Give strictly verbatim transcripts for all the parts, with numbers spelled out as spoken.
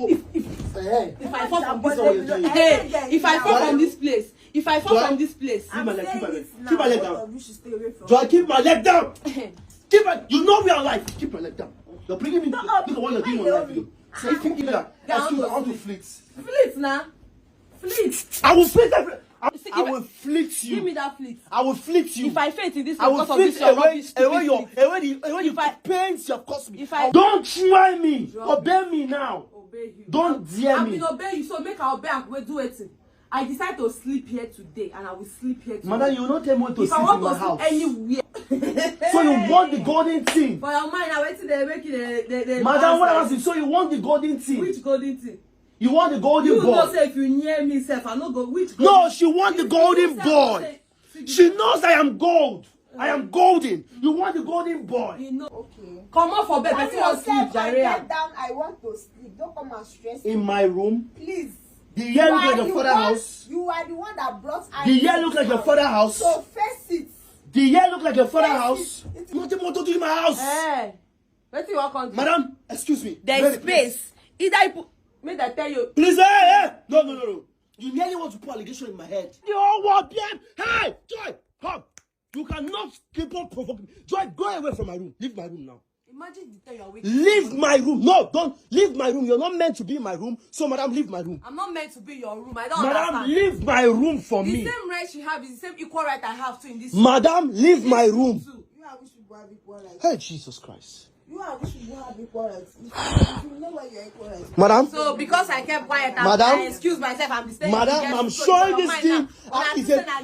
If, if, if I fall from this place, hey, if I fall from this place, if I fall from this place, keep my leg, keep my leg, keep my leg down. Joy, keep my leg down. Keep my, you know we are alive. Keep my leg down. You're bringing me. Look at what you're doing on live video. So if you give that, I want to flit. Flit now. Flit. I will flit every. I, I will flit you. Give me that flit. I will flit you. If I faint in this, I will flit away, away your, away the, away the pains you have caused me. If I don't try me, obey me now. Obey you. Don't dare me. I will obey you. So make I obey and we do it. I decide to sleep here today, and I will sleep here today. Madam, you will not tell me to sleep in my house. If I want to sleep anywhere. So you want the golden thing? For your mind, I waited there making the, the, the. Madam, what am I saying? So you want the golden thing? Which golden thing? You want the golden boy? You know say if you near me sef, I no go. Which golden? No, she want the golden boy. She knows I am gold. I am golden. You want the golden boy? You know. Okay. Come off for bed. Person wan sleep, jare. Get down. I want to sleep. Don't come and stress me. In my room. Please. The here look like your father house. You are the one that brought. The here look like your father house. So face it. The here look like your father house. Nothing more to do in my house. Eh. Wetin you wan come do? Madam, excuse me. There is space. Either you put, make I tell you. Please, hey, hey. No, no, no, no. You nearly want to put allegation in my head. The whole world, B M. Hey, Joy, come. You cannot keep on provoking me. Joy, go away from my room. Leave my room now. Imagine the time you are waking. Leave my room. No, don't leave my room. You're not meant to be in my room. So, madam, leave my room. I'm not meant to be in your room. I don't understand. Madam, leave my room for me. The same right she have is the same equal right I have too in this room. Madam, leave my room. You and which people have equal rights? Hey, Jesus Christ. You and which people have equal rights? If you, if you know where your equal rights. Madam. So because I kept quiet, I, madam, I excuse myself. I'm saying, madam, I'm showing this thing.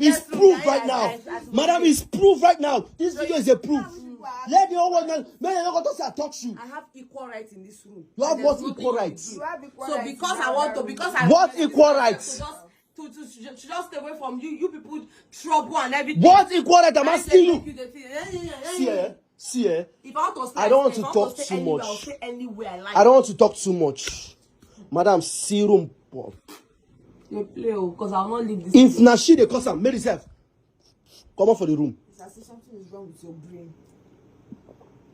It's proof right now. Madam, it's proof right now. This video is a proof. Let the whole world know. May I not say I touch you. I have equal rights in this room. You have what equal rights? So because I want to, because I what equal rights? To, to, to, to just stay away from you. You people trouble and everything. What equal right? I'm asking you. See, eh? See, eh? If I want to stay, I don't want to talk too much. I don't want to talk too much. Madam, see room. You play, oh, 'cause I will not leave this. If na she dey cause am, make herself come out for the room. It's as if something is wrong with your brain.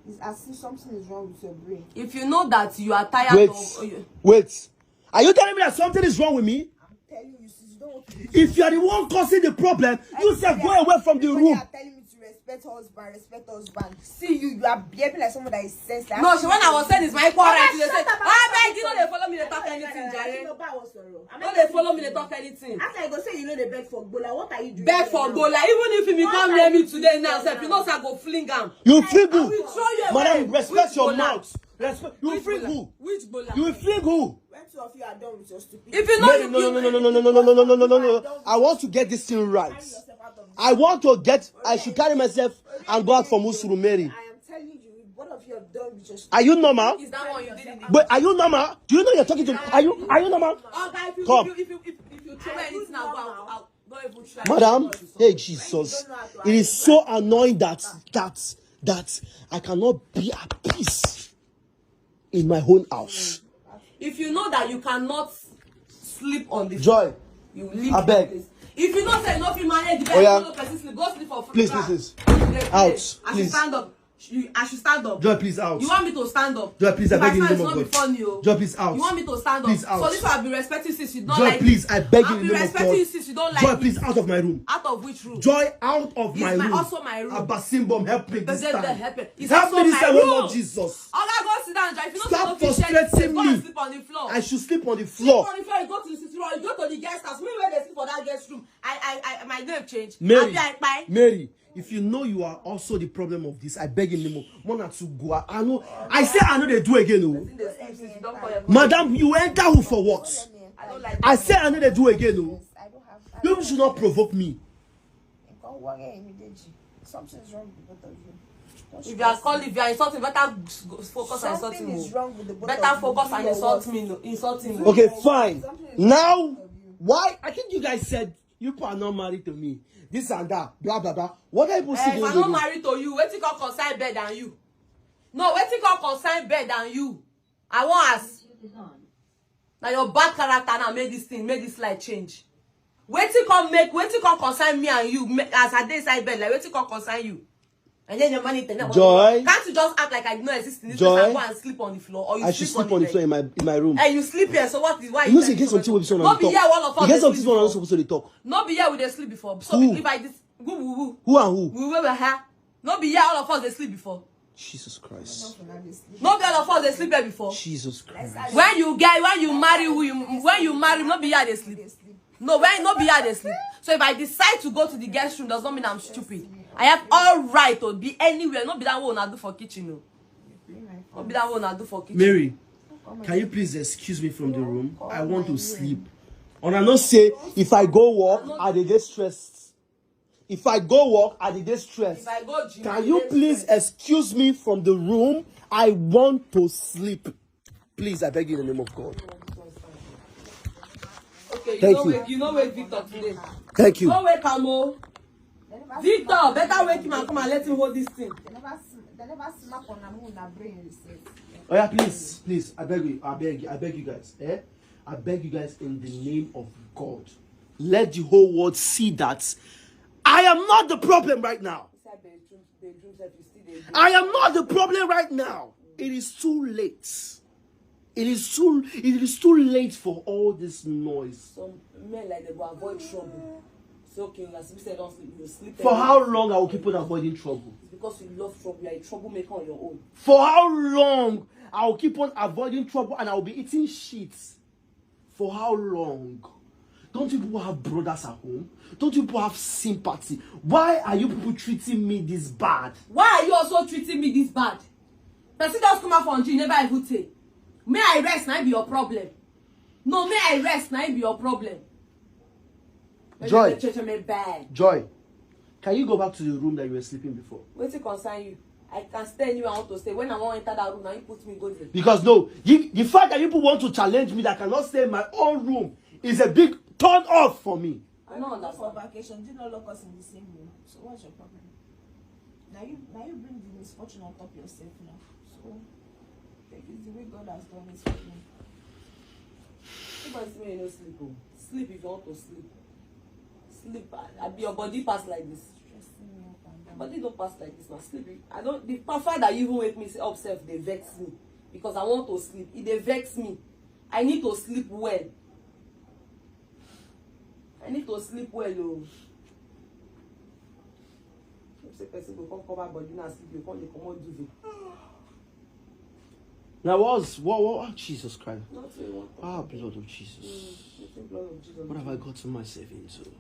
It's as if something is wrong with your brain. If you know that you are tired of. Wait, wait. Are you telling me that something is wrong with me? I'm telling you, since you don't want to. If you are the one causing the problem, you say go away from the room. You are telling me to respect husband, respect husband. See you, you are behaving like someone that is senseless. No, she, when I was saying it's my equal right, you say, "I beg you, no dey follow me dey talk anything, jare. No dey follow me dey talk anything." After you go say you no dey beg for gbola, what are you doing? Beg for gbola. Even if you come near me today now, sef, you know say I go fling am. You fling who? Madam, respect your mouth. Respect. You fling who? Which gbola? You fling who? When two of you are done with your stupid. If you know, no, no, no, no, no, no, no, no, no, no, no, no, no, no. I want to get this thing right. I want to get. I should carry myself and go out from Usuru, Mary. I am telling you, both of you are done with your stupid. Are you normal? Is that one you did in the. But are you normal? Do you know you're talking to me? Are you, are you normal? Come. If you, if you, if, if you throw anything, I'll go out. Madam, hey Jesus, it is so annoying that that that I cannot be at peace in my own house. If you know that you cannot sleep on the floor, Joy, you leave the place. If you know say you no fit manage the bed, follow person sleep, go sleep for floor. Please, please, please. Out, please. As you stand up, you, I should stand up. Joy, please out. You want me to stand up? Joy, please, I beg you in the name of God. Joy, please out. You want me to stand up? Please out. So this one I've been respecting since you don't like. Joy, please, I beg you in the name of God. I've been respecting you since you don't like. Joy, please out of my room. Out of which room? Joy, out of my room. It's also my room. Abasimbom, help me this time. Help me this time, oh Lord Jesus. Oga, go sit down, Joy. If you know say you no fit share this place, go and sleep on the floor. I should sleep on the floor. Sleep on the floor. You go to the sitting room. You go to the guest house. Me where they sleep for that guest room. I, I, I, my name change. Mary. Abi I kpai? Mary. If you know you are also the problem of this, I beg you, Nemo. Mona to go. I know. I say I know they do again, oh. Madam, you enter who for what? I say I know they do again, oh. You should not provoke me. Something is wrong with the both of you. If you are calling, if you are insulting, better focus on insulting. Something is wrong with the both of you. Better focus on insulting, insulting. Okay, fine. Now, why? I think you guys said you people are not married to me. This and that, blah, blah, blah. What are you people saying? If I not married to you, wetin come concern bed and you? No, wetin come concern bed and you? I wan ask. Now your bad character now make this thing, make this life change. Wetin come make, wetin come concern me and you as I dey inside bed, like wetin come concern you? And then your money ten. Joy. Can't you just act like I did not exist in this Joy. Place and go and sleep on the floor? Or you I should sleep on sleep on the the floor in bed? My in my room. And you sleep here, so what is why You know say e get something wey be say una No dey be here all talk. of E us get dey something wey una no sleep. suppose to dey talk. No be here we dey sleep before. So Who? If I dis who who who Who and who? We wey we ha. No be here all of us dey sleep before. Jesus Christ. No be all of us dey sleep here before. Jesus Christ. When you get when you marry who you when you marry no be here dey sleep. No, when no be here dey sleep. So if I decide to go to the guest room, does not mean I'm stupid. I have all right to be anywhere. No be that one I do for kitchen. No. No be that one I do for kitchen. Mary, can you please excuse me from the room? I want to sleep. Una know say if I go work, I dey get stressed. If I go work, I dey get stressed. If I go gym, Can I dey you get please stressed. Excuse me from the room? I want to sleep. Please, I beg you in the name of God. Okay, you Thank know you. Wake, you know wake Victor today. Thank you. No wake am o. Victor, better wake him and come and let him hold this thing. They never sm- they never smack on a moon that brain reset. Oh yeah, please, please, I beg you, I beg you, I beg you guys, eh? I beg you guys in the name of God. Let the whole world see that I am not the problem right now. Inside bedroom, bedroom sef you still dey do. I am not the problem right now. It is too late. It is too it is too late for all this noise. Some men like they go avoid trouble. Say okay, as we say don't sleep, you sleep. For how long I will keep on avoiding trouble? It's because you love trouble. You're a troublemaker on your own. For how long I will keep on avoiding trouble and I will be eating shit? For how long? Don't you people have brothers at home? Don't you people have sympathy? Why are you people treating me this bad? Why are you also treating me this bad? Person just come out from gym, never even take. May I rest, na be your problem. No, may I rest, na be your problem. Joy. Treat me bad. Joy, can you go back to the room that you were sleeping before? Wetin concern you? I can stay anywhere I want to stay. When I wan enter that room, na you put me go there. Because no, you, the fact that people want to challenge me that I cannot stay in my own room is a big turn off for me. I no Go for understand. Vacation, did you not lock us in the same room? So what's your problem? Now you now you bring the misfortune on top yourself now. So take it the way God has done it for you. Nobody say make you no sleep o. Sleep if you want to sleep. Sleep. Abi your body pass like this. Stressing me up and down. Body don't pass like this now. Sleep. I don't. The fact that you even wake me up self dey vex me because I want to sleep. It dey vex me. I need to sleep well. I need to sleep well o. If say person go come cover body now sleep, you come dey comot duvet. Now what's what what, what Jesus Christ? Nothing you want. Ah, blood of Jesus. Nothing blood of Jesus. What have I gotten myself into?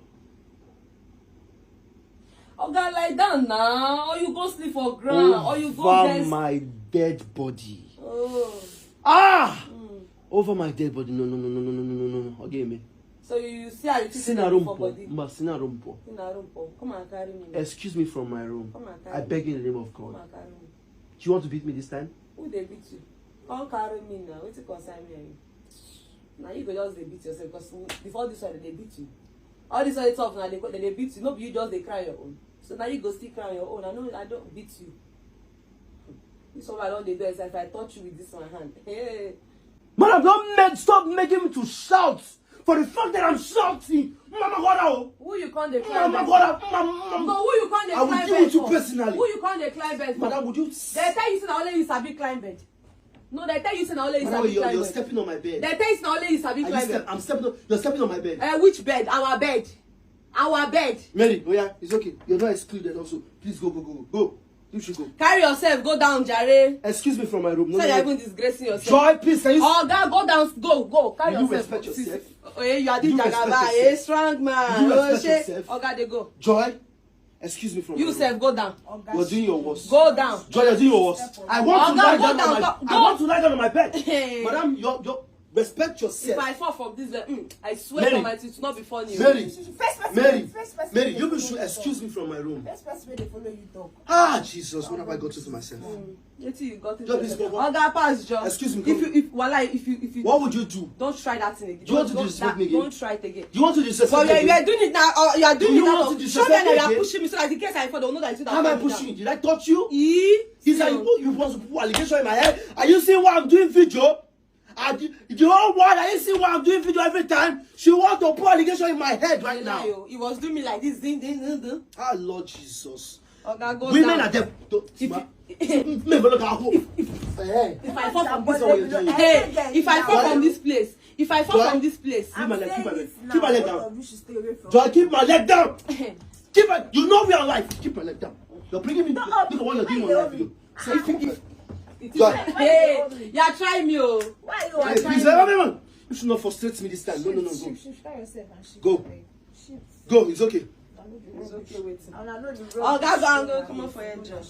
Oga, lie down now, or you go sleep for ground, or you go Over get. My dead body. Oh. Ah! Over my dead body. No, no, no, no, no, no, no, no, no, no. Okay, me. So you, you see how you Sina for rompo. Body. Mba, sina rompo. Sina rompo. Come and carry me. Excuse me from my room. Come and carry I me. Beg you in the name of God. Come and carry me. Do you want to beat me this time? Who dey beat you? Come carry me now. Wetin concern me and you? Now you go just dey beat yourself because before this one they beat you. All this other stuff now they go they dey beat you. No be you just dey cry your own. So now you go still cry your own. I know I don't beat you. This one I don't dey do is if I touch you with this one hand. Hey. Madam, don't make, stop making me to shout for the fact that I'm shouting. Mama Gora, oh. Who you come dey cry Mama bed? Gora, Mama, Mama. No, who you come dey I will cry deal bed with you for? Personally. Who you come dey cry bed for? Madam, would you? They tell you say na only you sabi climb bed. No, they tell you say na only you Madam, sabi you're, climb you're bed. Stepping on my bed. They tell you say na only you sabi Are you climb step, bed. I'm stepping on. You're stepping on my bed. Uh, which bed? Our bed. Our bed. Mary, oh yeah, it's okay. You're not excluded. Also, please go, go, go, go, go. You should go. Carry yourself, go down, jare. Excuse me from my room. No, So no, you're no. even disgracing yourself. Joy, please, can you? Oga, go down, go, go. Carry Will you yourself. Respect See, yourself? see. Oh, yeah, you are Will the you respect jagaba, yourself? A strong man. Will you Oh, respect shey. Yourself? Oga, dey go. Joy, excuse me from You my self room. Go down. You're doing your worst. Go down. Joy, you're doing your worst. I want Oga, to lie go down, down, on my. go- I want to lie down on my bed. Hey. Madam, you you respect If yourself. I fall from this, uh, mm, I swear Mary. for my teeth, it's not be funny. Mary, First person, Mary, first person Mary, wey you dey should follow excuse talk. Me from my room. First person wey dey follow you talk. Ah, Jesus, what have I got to myself? Wetin you got into Just please yourself? go, go. Oga, pass, John. Excuse me, If come. you, if wala, if you, if you What would you do? Don't try that thing again. Do you want to Don't- disrespect that- me again? Don't try it again. Do you want to disrespect But me you, you are again? doing it now. Uh, you are doing Do it you now. Want to Show me disrespect that me you are again? Pushing me so that in case I fall, they will know that it's you that How am I pulled me pushing down. you? Did I touch you? Ee, Is that John. you? You want to put allegation in my head? Are you seeing what I'm doing, video? Are you, the whole world, are you seeing what I'm doing, video every time? She wants to put allegation in my head right You now. lie, oh. He was doing me like this. Ding, ding, ding, ding. Ah, Lord Jesus. Oga, go Women down. are there. If, If, if, if I fall from this, hey, if I fall from this place, if I fall from this place, Keep my leg, keep my leg, keep my leg down. Joy, keep my leg down. Keep it. You know we are alive. Keep my leg down. You're bringing me. Look at what you're doing on live video. So if you, if, Joy, hey, you are trying me, oh. Why you are hey, please, trying me? Everyone, you should not frustrate me this time. No, no, no, go. Go. Go. It's okay. It's okay with me. Oh, that's why I'm gonna come up for your job.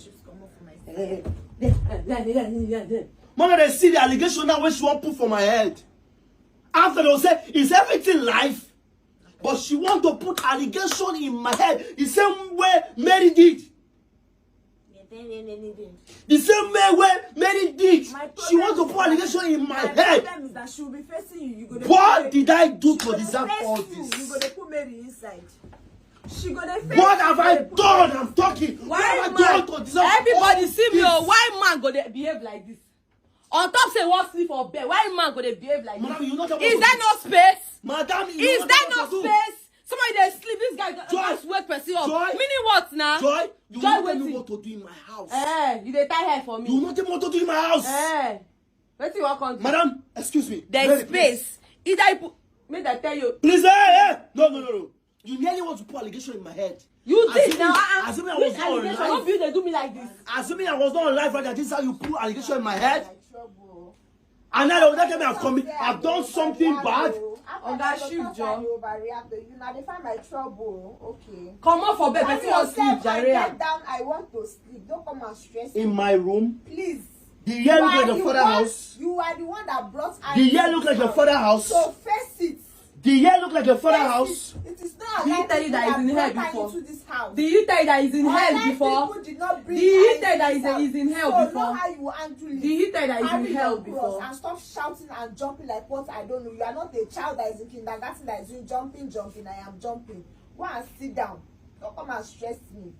Mama, they see the allegation now when she won't put for my head. After they'll say, is everything life? But she want to put allegation in my head the same way Mary did. The same way where Mary did. She want to put allegation in my head. What did I do to deserve all this? What have I done? I'm talking. What have I done to deserve all this? Everybody see me, oh. Why man go dey behave like this? On top say one sleep for bed. Why man go dey behave like this? Madam, you not Is there no space? Madam, you Is there no space? Somebody dey sleep. This guy go- Joy. Just wake person up. Joy. Meaning what now? Joy, you Joy not tell me wetin? What to do in my house. Eh, you dey tie hair for me. You not tell me what to do in my house. Eh, wetin you wan come do? Madam, excuse me. There's Very space. Either you put, make I tell you. Please, eh, eh. No, no, no, no. You nearly want to put allegation in my head. You did now. Uh-uh. Assuming I was not on live. Don't you dey do me like this. Assuming I was not on live, right? This is how you put allegation in my head. And now they will tell me I've committed, I've done something bad. Oga, shift, Joe. Overreact. You now dey find my trouble. Okay. Come on for bed. Person wan sleep, Jare. Get down. I want to sleep. Don't come and stress me. In my room. Please. The year look like your father house. You are the one that brought. The year look like your father house. So face it. The year look like your father house. It is not. Did he tell you that he's in hell before? Did he tell you that he's in hell before? Did he tell you that he's, he's in hell before? Did he tell you that he's in hell before? And stop shouting and jumping like what I don't know. You are not a child that is in kindergarten that is doing jumping, jumping. I am jumping. Go and sit down. Don't come and stress me.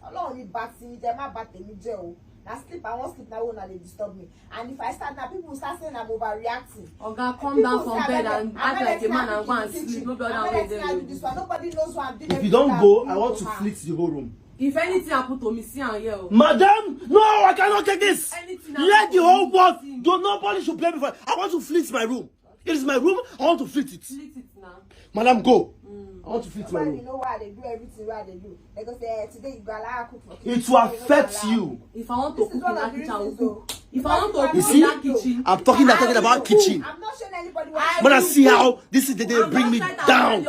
Ọlọ́run ní bá ti jẹ́, má bá tèmi jẹ́ o. Na sleep, I wan sleep, na una dey disturb me. And if I start now, people will start saying I'm overreacting. Oga, come down from bed and act like a man and go and sleep. No be other way there. Nobody knows what I'm doing. If you don't go, I want to flit the whole room. If anything happen to me, see am here. Madam, no, I cannot take this. Let the whole world. Nobody should blame me for it. I want to flit my room. It is my room. I want to flit it. Flit it now. Madam, go. Mm. I want to flit my room. You know why they do everything? Why they do? They go say, eh, today you go allow cook for kitchen. It will affect you. If I want to cook in that kitchen, I will cook. If I want to cook in that kitchen, I'm talking, I'm talking about kitchen. I'm not showing anybody. When I see how this is the day bring me down.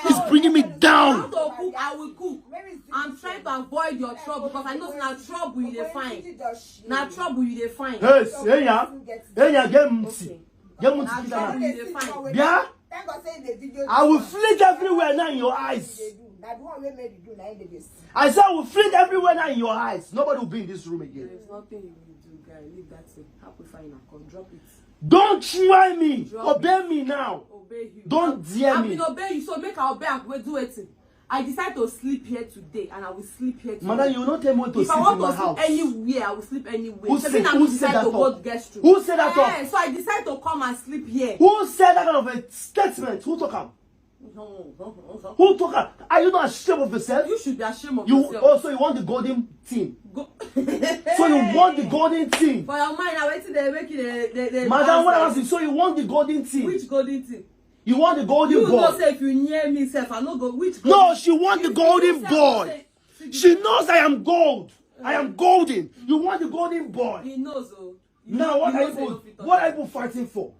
It's bringing me down. I want to cook. I will cook. I'm trying to avoid your trouble because I know na trouble you dey find. Na trouble you dey find. Hey, hey, yeah. Hey, yeah, get empty. Get money to that man. Yeah? I will flit everywhere now in your eyes. I say I will flit everywhere now in your eyes. Nobody will be in this room again. There's nothing you will do, guy. Leave that thing. How we find out? Come, drop it. Don't try me. Obey me now. Obey you. Don't dare me. I will obey you, so make I obey and go do it. I decide to sleep here today and I will sleep here today. Madam, you will not tell me when to sleep in my house. If I want to sleep anywhere, I will sleep anywhere. Who said, who said that? Who said that? Eh, so I decide to come and sleep here. Who said that kind of a statement? Who talk am? Who talk am? Are you not ashamed of yourself? You should be ashamed of yourself. You also, you want the golden thing. So you want the golden thing. For your mind, I waiting there making the, the, the Madam, what I ask you? So you want the golden thing? Which golden thing? You want the golden boy. You know say if you near me sef, I no go. Which golden? No, she want the golden boy. She knows I am gold. I am golden. You want the golden boy. He knows, oh. Now what are you, what are you fighting for?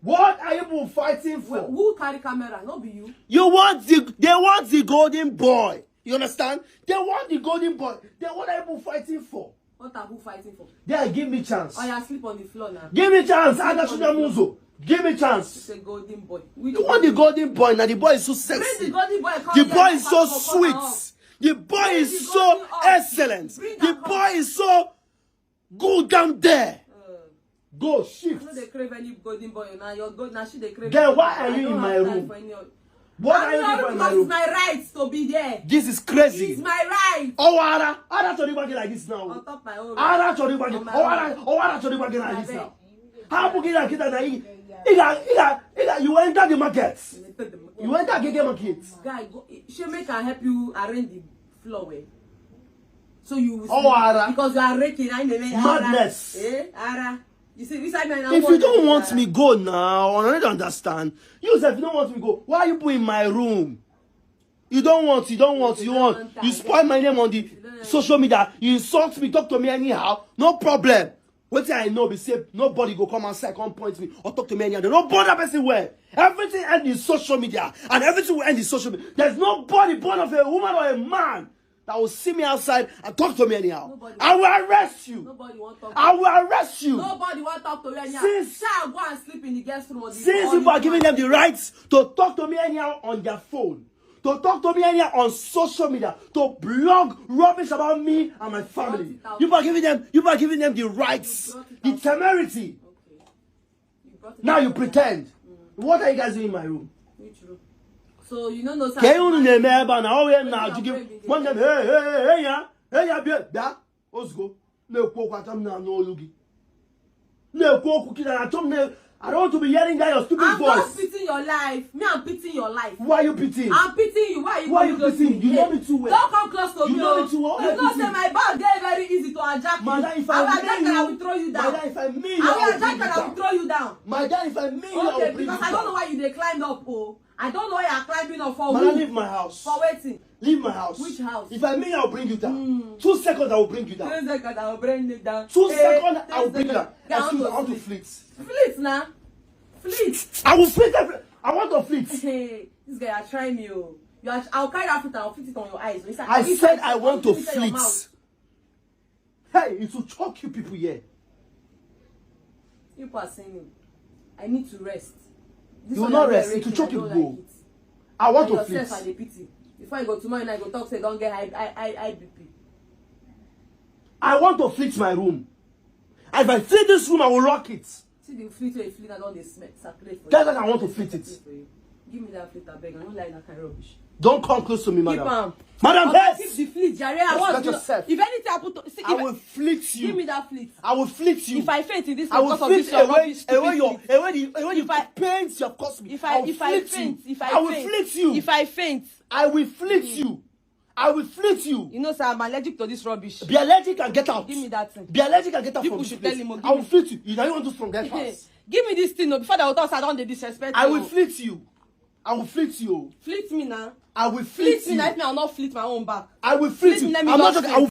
What are you fighting for? Who carry camera? No be you. You want the, they want the golden boy. You understand? They want the golden boy. Then what are you fighting for? What are who fighting for? They give me chance. Oh, yeah, sleep on the floor now. Give me chance. Ada Chudamuzo. Give me chance. It's a golden boy. You want the golden boy? Now the boy is so sexy. The golden boy. The boy is so sweet. The boy is so excellent. The boy is so good down there. Go shift. I no dey crave any golden boy. Now your gold, now she dey crave. Then why are you in my room? What are you doing in my room? It's my right to be there. This is crazy. It's my right. Oh, Ara, Ara Choribagi like this now. On top my own. Ara Choribagi. Oh, Ara, oh, Ara Choribagi like this now. How Bugi like it? Iga, Iga, Iga, you enter the market. You enter Gege market. Guy, go. She make her help you arrange the floor well. So you will Oh, sleep ara. Because you are raking. I never Madness. Eh, ara. You see, which side man? If you don't want me, go now. I don't understand. You say if you don't want me, go. Why are you put in my room? You don't want, you don't want, you want. You spoil my name on the social media. You insult me, talk to me anyhow. No problem. What I know be say nobody go come outside, come point me or talk to me anyhow. Don't bother person where everything end in social media and everything will end in social media. There's nobody born of a woman or a man that will see me outside and talk to me anyhow. Nobody. I will arrest you. Nobody want talk. I will arrest you. Nobody want talk to you anyhow. Since- Shall go and sleep in the guest room. Of the Since of people are the giving them the rights to talk to me anyhow on their phone, to talk to me anyhow on social media, to blog rubbish about me and my family. Brought it out. People are giving them, people are giving them the rights, You brought it the out. Temerity. Okay. You brought it Now out. You pretend. What are you guys doing in my room? Which room? So you know no. Ka unu na-eme ebe a na ọ ya na-ajụ gị Your friend nwanne m, hey, hey, hey, hey, ya, hey, ya, bịa, bịa, ozugbo. Na-ekwu okwu, achọ m na-anụ olu gị. Na-ekwu okwu kịta, achọ m na, I don't want to be hearing that your stupid I'm voice. Not pitying your life. Me, I'm pitying your life. Why you pitying? I'm pitying you. Why are you Why coming you close to pitying? me? You know Hey, me too well. Don't come close to You me. know Oh. Me too well. Why You you know say pitying? My bag dey very easy to hijack. Madam, if I I will hijack mean and I you, will throw you down. Madam, if I mean you, I I will will bring hijack you and I will down. Throw you down. Madam, if I mean you, I will Okay, bring you because I don't know down. Why you dey climb up. Oh, I don't know why you are climbing up for. Madam, Who? Leave my house. For waiting. Leave my house. Which house? If I mean you, I will bring you down. Mm. Two seconds, I will bring you down. Three seconds, I will bring you down. Two Hey, seconds, I three will bring you down. seconds. Excuse me, I want to flit. Flit now. Flit. I will flit every. I want to flit. Hey, this guy, you are trying me. Oh. You are, I'll carry that flit and I'll fit it on your eyes. Inside, I inside said your- I want to inside your flit. Mouth. Hey, it will choke you people here. You are sinning. I need to rest. This You will one not you are rest. It will raking, choke I you don't go. Like it. I want And to yourself, I flit. Dey pity. Before you go tomorrow night, go talk say don't get high, high, high, high B P. I want to flit my room. If I flit this room, I will lock it. See the flit wey you flit, I don dey smell, circulate for That's you. Why I want to flit it. Circulate for you. Give me that flit, abeg. I don't like that kind of rubbish. Don't come close to me, Keep madam. am. Madam, Oga, yes. Keep the flit, jare. I Respect want to. Yourself. If anything happen to, see, I if, Will flit you. Give me that flit. I will flit you. If I faint in this I will because of flit this your away, rubbish, stupid away your, flit. Away the, away the If I- pains you have caused me. If I, will if I flit faint, you. If I, I will faint, flit you. If I faint, I will flit you. I will flit you. You know, sir, I'm allergic to this rubbish. Be allergic and get out. Give me that thing. Be allergic and get out People from this should place. Tell him, oh, give I will me- flit you. You know you want to strong that fast. Give me this thing, no. Before that, I thought I don't dey disrespect I you. Will flit you. I will flit you. Flit me now. I will Flit flit me you. Now. If me, I'll not flit my own back. I will flit Flit you. me, let me I'm not just joking. I will